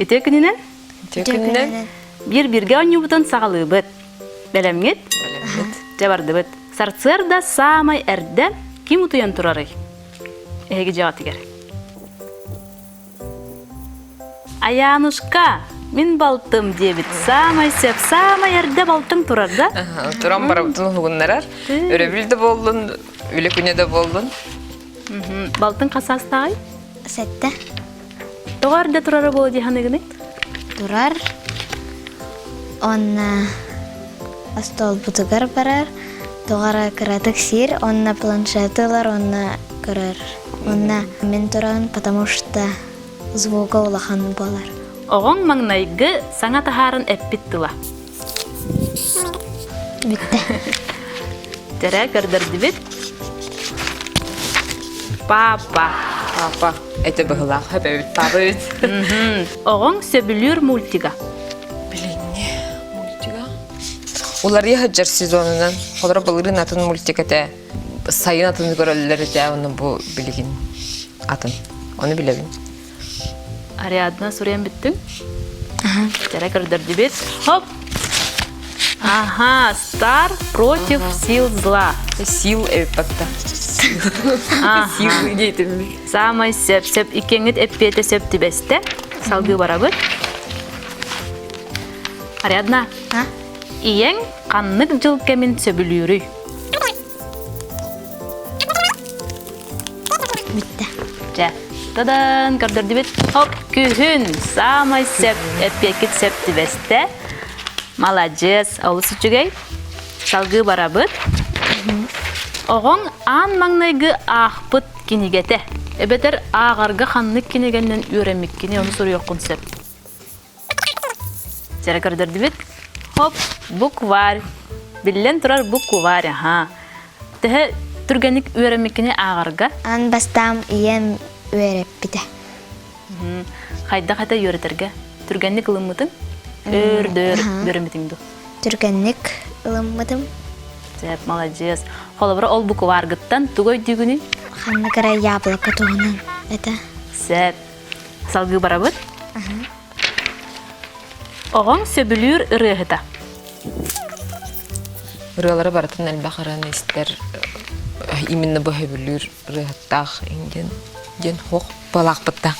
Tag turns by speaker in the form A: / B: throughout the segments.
A: Үтүө күнүнэн.
B: Үтүө күнүнэн.
A: Биир бииргэ оонньуубутун саҕалыыбыт. Бэлэмҥит?
B: Бэлэммит.
A: Дьэ бардыбыт. Сарсыарда саамай эрдэ ким утуйан турарый? Эһиги дьиэҕитигэр. Аянушка, мин балтым диэбит. Саамай сөп, саамай эрдэ балтым турар да?
B: Туран барабытын уһугуннарар. Өрөбүл да буоллун, үлэ күнэ да буоллун.
A: Балтыҥ хас саастааҕый?
C: Сэттэ.
A: Тоҕо эрдэ турара буолуо дии саныыгыный?
C: Турар. Онно остуолбутугар барар. Тоҕо эрэ кыратык сиир, онно планшеты ылар, онно көрөр. Онно мин туран, потому что звуга улахан буолар.
A: Оҕоҥ маҥнайгы саҥа таһааран эппит тыла.
C: Бүттэ.
A: Тэрэ көрдөрдүбүт. Папа.
B: Папа. Это быһылаах эбэбит, папа эбит.
A: Оҕоҥ сөбүлүүр мультига.
B: Билиҥҥи мультига. Уларыйа сылдьар сезонунан. Холоро былырыын атын мультик этэ. Сайын атын көрөллөр этэ, ону бу билигин атын. Ону билэбин.
A: Ариадна суруйан бүттүҥ? Дьэрэ көрдөрдүбүт. Хоп! Ага, Стар против сил зла.
B: Сил эбиппатта. Сил диэтим.
A: Самай сөп, сөп иккиэҥҥит эппиэтэ сөп түбэстэ. Салгыы барабыт. Ариадна, ийэҥ ханнык дьыл кэмин сөбүлүүрүй?
C: Бүттэ.
A: Дьэ, тадан көрдөрдүбүт. Хоп, күһүн саамай сөп, эппиэккит сөп түбэстэ. Маладьыас, олус үчүгэй. Салгыы барабыт. Оҕоҥ аан маҥнайгы аахпыт кинигэтэ. Эбэтэр ааҕарга ханнык кинигэннэн үөрэммиккини ону суруйуоххун сөп. Дьэрэ көрдөрдүбүт. Хоп, букварь. Биллэн турар букварь, аха. Төһө түргэнник үөрэммиккини ааҕарга?
C: Аан бастаан ийэм үөрэппитэ.
A: Хайдах этэ үөрэтэргэ? Түргэнник ылыммытыҥ? Өөр-дөр үөрэммитиҥ дуу?
C: Түргэнник ылыммытым.
A: Сөп, маладьыас. Холобура, ол букваргыттан тугу өйдүүгүнүй?
C: Ханнык эрэ яблоко туһунан этэ.
A: Сөп. Салгыы барабыт. Оҕоҥ сөбүлүүр ырыаһыта.
B: Ырыалары барытын элбэх ырыаны истэр именно бу сөбүлүүр ырыаһыттаах диэн диэн хуох буолаахпытта.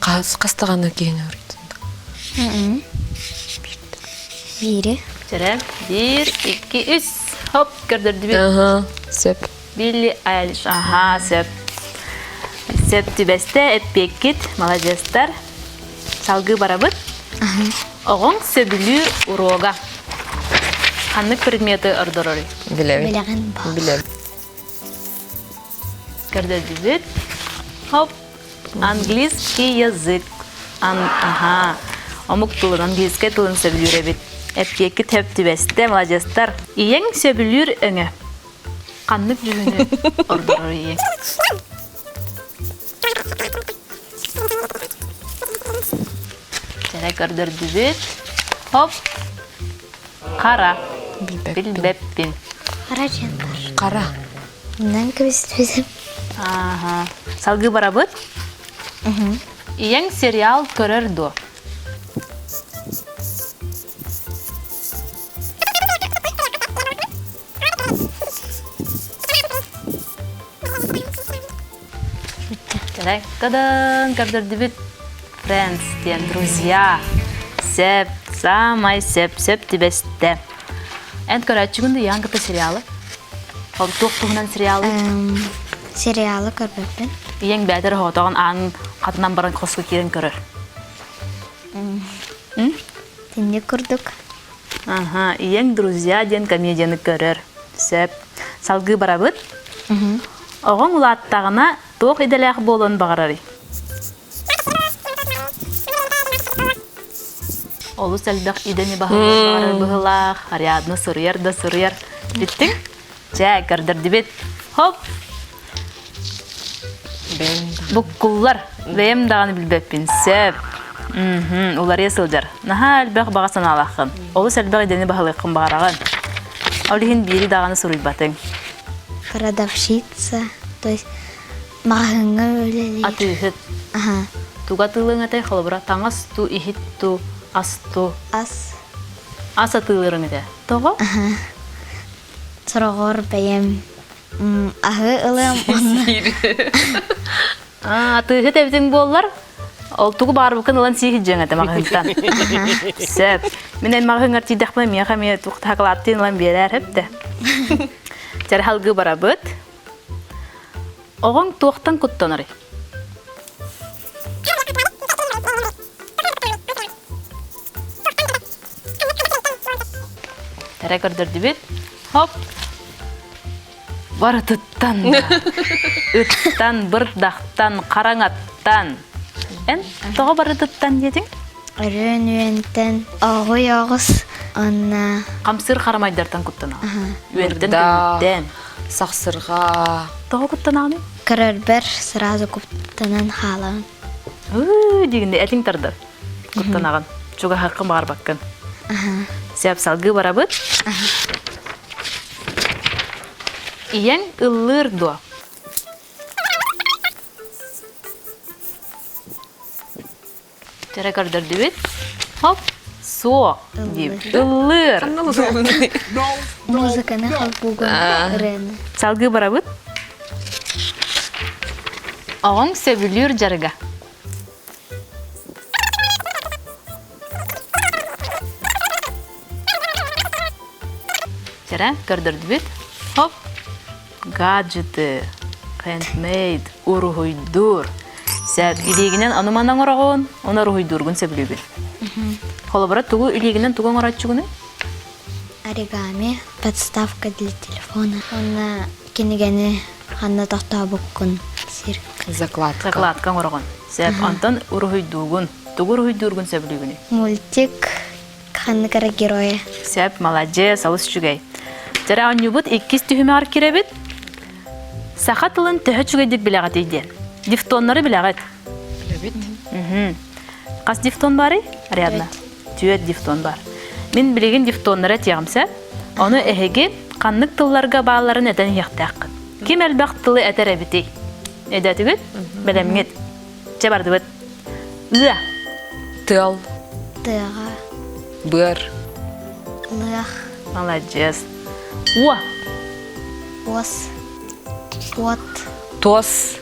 B: Хас хас даҕаны киһини уруйдун.
C: Биири.
A: Чэрэ. Биир, икки, үс. Хоп, көрдөрдүбүт.
B: Аха, сөп.
A: Билли Айлиш, аха, сөп. Сөп түбэстэ, эппиэккит, маладьыастар. Салгыы барабыт. Оҕоҥ сөбүлүүр уруога. Ханнык предметы ордорорүй?
B: Билэбин.
C: Билэҕин бо.
B: Билэбин.
A: Көрдөрдүбүт. Хоп. Английский язык. Ан аха. Омук тылын, английскай тылын сөбүлүүр эбит. Эппиэккит хөп түбэстэ, маладьыастар. Ийэҥ сөбүлүүр өҥө. Ханнык дьүһүнү ордорор ийэҥ? Чэрэ көрдөрдүбүт. Хоп. Хара. Билбэппин.
C: Хара диэн бар.
B: Хара.
C: Онон кэбиспитим.
A: Ааха. Салгыы барабыт. Ийэҥ сериал көрөр дуо? Чарай, тадан көрдөрдүбүт. Friends диэн друзья. Сөп, саамай сөп, сөп түбэстэ. Эн көрөөччүгүн да Ян кытта сериалы? Ол туох туһунан сериалы?
C: Сериалы көрбөппүн.
A: Ийэҥ бээтэр оһоотоҕун аан хатынан баран хоско киирэн көрөр.
C: Тинник курдук.
A: Аха, ийэҥ «Друзья» диэн комедияны көрөр. Сөп. Салгыы барабыт. Оҕоҥ улааттаҕына туох идэлээх буолуон баҕарарый? Олус элбэх идэни баһылыан баҕарар быһыылаах. Ариадна суруйар да суруйар. Бүттүҥ? Чэ, көрдөрдүбүт. Хоп! Буккуллар. Бэйэм даҕаны билбэппин. Сөп. Мм, уларыйа сылдьар. Наһаа элбэх баҕа санаалааххын. Олус элбэх идэни баһылыаххын баҕараҕын. Ол иһин биири даҕаны суруйбатыҥ.
C: Продавщица, то есть... Маҕаһыыҥҥа үлэлиир.
A: Атыыһыт.
C: Аха.
A: Туга атыылыаҥ этэй холобура таҥас ту, иһит ту, ас ту.
C: Ас.
A: Ас атыылыырыҥ этэ. Тоҕо?
C: Аха. Сороҕор бэйэм аһы ылыам уонна
A: Атыыһыт эбитиҥ буоллар, ол тугу баарбыкын ылан сии сылдьыаҥ этэ маҕаһыынтан. Сөп. Мин эн маҕаһыыҥҥар тиийдэхпинэ миэхэ эмиэ туох сакалааттыын ылан биэрээр эбитэ. Чэ, салгыы барабыт. Оҕоҥ туохтан куттанарый? Тэрэ көрдөрдүбүт. Хоп! Барытыттан да. Ыттан, бырдахтан, хараҥаттан. Эн тоҕо барытыттан диэтиҥ?
C: Өрүөн үөнтэн оҕуй оҕус уонна
A: Хамсыыр харамайдартан куттанаҕын. Үөнтэн көмүттэн.
B: Сахсырҕа.
A: Тоҕо куттанаҕыный?
C: Көрөрбөр сразу куттанан хаалабын.
A: Ыы дигинде этиҥ тардар. Куттанаҕын. Чугаһаххын баҕарбаккын. Сөп салгыы барабыт. Ийэҥ ыллыыр дуо? Чэрэ көрдөрдүбүт. Хоп, суох диибит. Ыллыыр.
C: Музыканы холбуугун ырыаны.
A: Салгыы барабыт. Оҕоҥ сөбүлүүр дьарыга. Чэрэ, көрдөрдүбүт. Хоп, гаджеты, handmade, уруһуйдуур. Сөп, илиигинэн ону-маны оҥороҕун, ону уруһуйдуургун сөбүлүүгүн. Холобура, тугу илиигинэн тугу оҥорооччугунуй?
C: Оригами, подставка для телефона. Уонна кинигэни ханна тохтообуккун сир.
B: Закладка.
A: Закладка оҥороҕун. Сөп, онтон уруһуйдуугун. Тугу уруһуйдуургун сөбүлүүгүнүй?
C: Мультик ханнык эрэ геройа.
A: Сөп, маладьыас, олус үчүгэй. Дьэ, оонньуубут иккис түһүмэҕэр кирэбит. Саха тылын төһө үчүгэйдик билэҕитий диэн. Дифтоннары билэҕит?
B: Билэбит.
A: Хас дифтон баарый? Ариадна. Түөрт дифтон бар. Мин билигин дифтоннары этиэҕим сөп. Ону эһиги ханнык тылларга баалларын этэн иһиэхтээххит. Ким элбэх тылы этэр эбитий? Өйдөөтүгүт? Бэлэмҥит? Чэ бардыбыт. Ыа.
B: Тыал.
C: Тыаҕа.
B: Быар.
C: Лыах.
A: Маладьыас. Уо.
C: Уос. Уот.
B: Туос.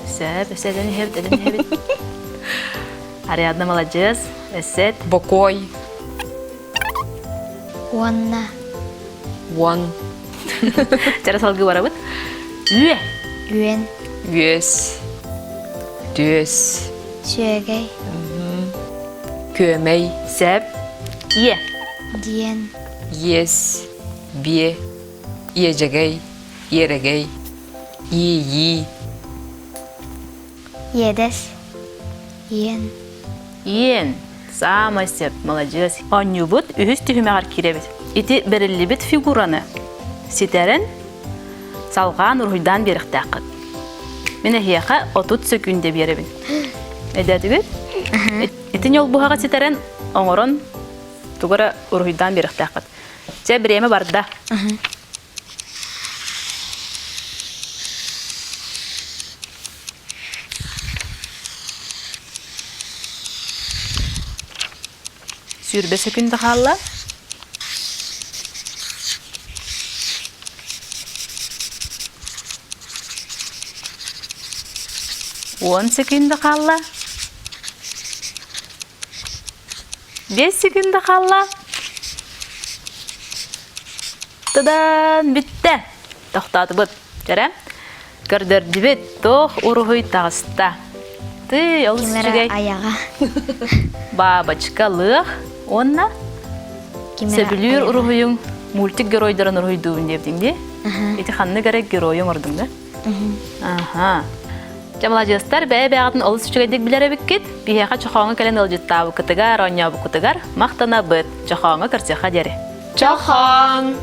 A: Сөп, өссө этэн иһэбит, этэн иһэбит. Ариадна маладьыас. Өссө
B: Бокуой.
C: Уонна.
B: Уон.
A: Чара салгыы барабыт. Үө.
C: Үөн.
B: Үөс. Түөс.
C: Сүөгэй.
B: Күөмэй.
A: Сөп. Иэ.
C: Диэн.
B: Иэс. Биэ. Иэдьэгэй. Иэрэгэй. Иэйии.
C: Иэдэс. Иэн.
A: Иэн. Саамай сөп, маладьыас. Оонньуубут үһүс түһүмэҕэр киирэбит. Ити бэриллибит фигураны ситэрэн, салҕаан уруһуйдаан биэрэхтээххит. Мин эһиэхэ 30 сөкүүндэ биэрэбин. Өйдөөтүгүт? Ити ньолбуһаҕа ситэрэн, оҥорон, тугу эрэ уруһуйдаан биэрэхтээххит. Чэ, бириэмэ барда. 20 секунда хаалла. Уон секунда хаалла. 5 секунда хаалла. Тадан бүттэ. Тохтоотубут. Кэрэ. Көрдөрдүбүт. Туох уруһуй таҕыста. Ты олус үчүгэй.
C: аяҕа.
A: Бабочка лыах уонна сөбүлүүр уруһуйуҥ мультик геройдарын уруһуйдуубун диэбитиҥ дии. Ити ханнык эрэ геройу оҥордуҥ да? Аха. Дьэ, маладьыастар, бэйэ-бэйэҕитин олус үчүгэйдик билэр эбиккит. Биһиэхэ чохооҥҥо кэлэн ыалдьыттаабыккытыгар, оонньообуккутугар махтанабыт. Чохооҥҥо көрсүөххэ диэри.
B: Чохоон!